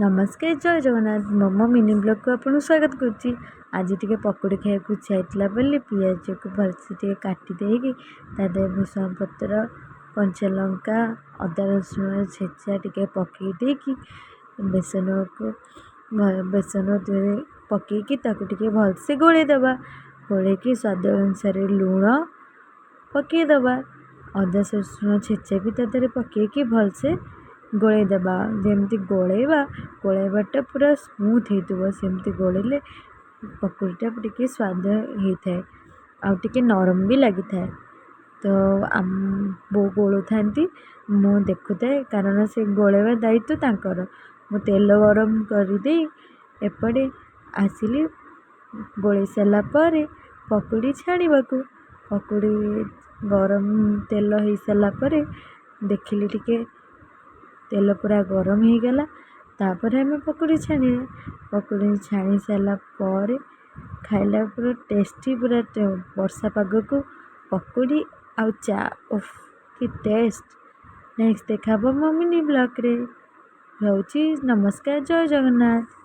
ନମସ୍କାର, ଜୟ ଜଗନ୍ନାଥ। ମୋମୋ ମିନି ବ୍ଲଗ୍କୁ ଆପଣଙ୍କୁ ସ୍ୱାଗତ କରୁଛି। ଆଜି ଟିକେ ପକୁଡ଼ି ଖାଇବାକୁ ଇଚ୍ଛା ହେଇଥିଲା ବୋଲି ପିଆଜକୁ ଭଲସେ ଟିକେ କାଟି ଦେଇକି ତା ଦେହରେ ଭୃଷଙ୍ଗ ପତ୍ର, କଞ୍ଚା ଲଙ୍କା, ଅଦା ରସୁଣ ଛେଚା ଟିକେ ପକାଇ ଦେଇକି ବେସନକୁ ବେସନ ଦେହରେ ପକାଇକି ତାକୁ ଟିକେ ଭଲସେ ଗୋଳେଇ ଦେବା। ଗୋଳେଇକି ସ୍ୱାଦ ଅନୁସାରେ ଲୁଣ ପକାଇଦେବା। ଅଦା ରସୁଣ ଛେଚା ବି ତା ଦେହରେ ପକାଇକି ଭଲସେ ଗୋଳେଇ ଦେବା। ଯେମିତି ଗୋଳେଇବା, ଗୋଳେଇବାଟା ପୁରା ସ୍ମୁଥ୍ ହେଇଥିବ, ସେମିତି ଗୋଳେଇଲେ ପକୁଡ଼ିଟା ଟିକେ ସ୍ୱାଦ ହେଇଥାଏ ଆଉ ଟିକେ ନରମ ବି ଲାଗିଥାଏ। ତ ଆମ ବୋଉ ଗୋଳଉଥାନ୍ତି, ମୁଁ ଦେଖୁଥାଏ, କାରଣ ସେ ଗୋଳେଇବା ଦାୟିତ୍ୱ ତାଙ୍କର। ମୁଁ ତେଲ ଗରମ କରିଦେଇ ଏପଟେ ଆସିଲି ଗୋଳେଇ ସାରିଲା ପରେ ପକୁଡ଼ି ଛାଣିବାକୁ। ପକୁଡ଼ି ଗରମ ତେଲ ହେଇସାରିଲା ପରେ ଦେଖିଲି ଟିକେ ତେଲ ପୁରା ଗରମ ହେଇଗଲା। ତାପରେ ଆମେ ପକୁଡ଼ି ଛାଣିବା। ପକୁଡ଼ି ଛାଣି ସାରିଲା ପରେ ଖାଇଲା ପୁରା ଟେଷ୍ଟି। ପୁରା ବର୍ଷା ପାଗକୁ ପକୁଡ଼ି ଆଉ ଚା, ଓଫ୍ କି ଟେଷ୍ଟ! ନେକ୍ସଟ ଦେଖା ହେବ ମୋ ମିନି ବ୍ଲଗ୍ରେ। ରହୁଛି, ନମସ୍କାର, ଜୟ ଜଗନ୍ନାଥ।